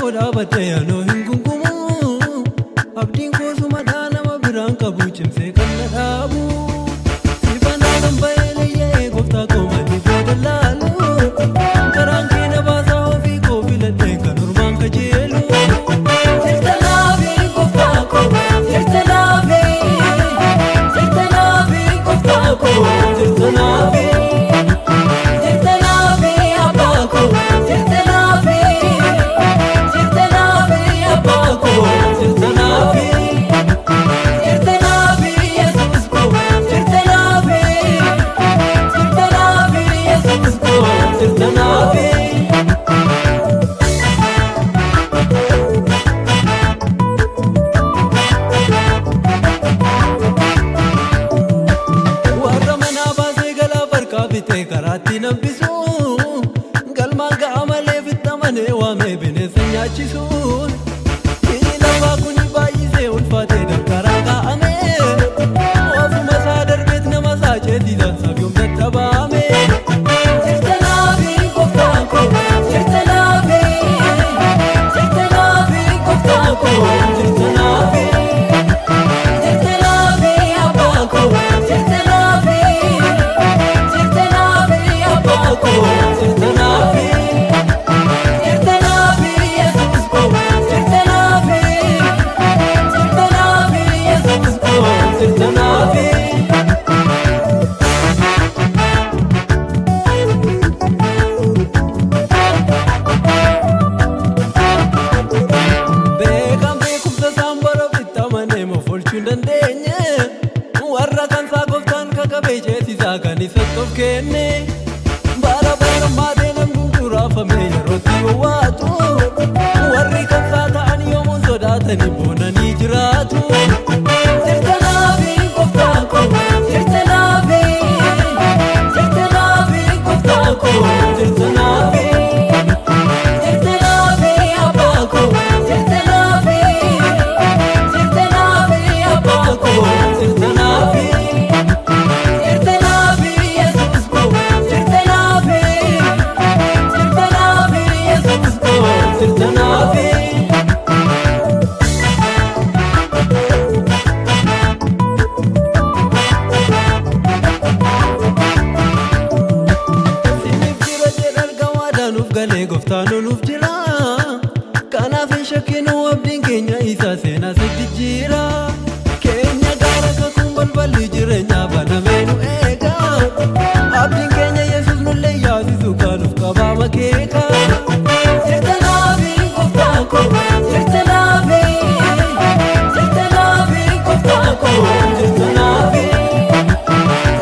koo dhaabattee anoo hin gungumu. Abdiin koo sumadhaa nama biraan qabu cimsee kan na dhaabu. Sifanaa kan ba'ee leeyya'ee gooftaa koo malee booda laalu. Karaan kee na baasaa ofii koo filadhee kan ormaan kajeelu. Jirta naafi gooftaa koo, jirta naafi, jirta naafi gooftaa koo, jirta naafi. Jirta naafi abbaa koo, jirta naafi, jirta naafi abbaa koo, jirta naafi. Jirta naafi Yesuus koo, jirta naafi, jirta naafi Yesuus koo, jirta naafi. Warra manaa baasee galaa farkaa fixee karaatti nambisu. Galmaan ga'a malee fixamanee waamee bineensa nyaachisu. Inni lafaa kuni baay'isee ulfaatee dankaraa kaa'ame. Ofuma isaa darbeet nama isaa ceesisaan saaf yoom dadhabame. Jirta naafi gooftaa koo, jirta naafi, jirta naafi gooftaa koo, jirta naafi. Jirta naafi abbaa koo, jirta naafi, jirta naafi abbaa koo, jirta naafi. Jirta naafi Yesuus koo, jirta naafi, jirta naafi Yesuus koo, jirta naafi. Beekan beekumsa isaan bara ofitti amanee moofolchuu hin dandeenye. Warra kan isaa gooftaan kakabee ceesisaa kan isatti of kenne. Bara bara maatee namni duraafame yerootti owwaatu. Warri kan isaa ta'an yoomuun sodaatanii boonanii jiraatu. Jirta naafi gooftaa koo, jirta naafi, jirta naafi gooftaa koo, jirta naafi. Jirta naafi abbaa koo, jirta naafi, jirta naafi abbaa koo, jirta naafi. Jirta naafi Yesuus koo, jirta naafi, jirta naafi Yesuus koo, jirta naafi. Siniif jira jedha argamaa daanuuf galee gooftaan nuuf jira. Kanaaf hin shakkinu abdiin keenya isaa seenaa si jijjiira. Keenya gaara kakuun balballi jireenyaa banamee nu eega. Abdiin keenya Yesuus nullee yaasisu kanuuf qabaa makeeka. Jirta naafi gooftaa koo, jirta naafi, jirta naafi gooftaa koo, jirta naafi.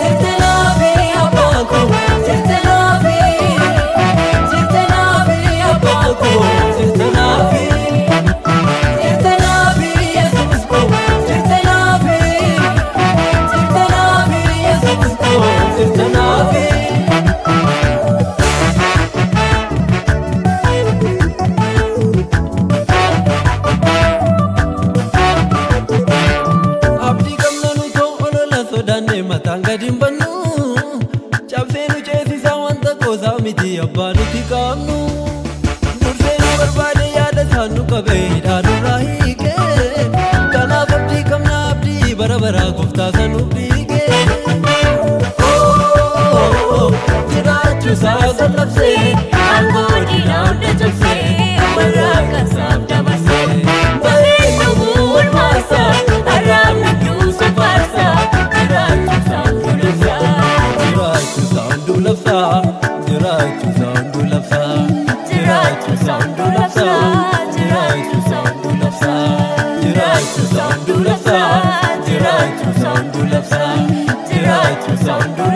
Jirta naafi abbaa koo, jirta naafi, jirta naafi abbaa koo, jirta naafi. Jirta naafi Yesuus koo, jirta naafi, jirta naafi Yesuus koo, jirta naafi. Abdii qabna nu ta'u olola sodaannee mataan gadi hin bannu. Cabsee nu ceesisaa wanta qoosaa miti abbaa nuti qabnu. Dursee nu barbaade yaada isaan nu qabee hidhaa nurraa hiike. Kanaaf abdii qabna abdii bara baraa gooftaa san nuuf dhiige. Jiraachuu isaa sallabsee Aangoo diinaa hunda cabsee warra akka isaaf dabarsee. Bareedduu walmaasa arraabni duusa faarsa jiraachuu isaa hunduu labsa. Jiraachuu isaa hunduu labsaa, jiraachuu isaa hunduu labsaa, Jiraachuu isaa hunduu labsa. Jiraachuu isaa hunduu labsaa, jiraachuu isaa hunduu labsaa, jiraachuu isaa hunduu labsaa, jiraachuu isaa hunduu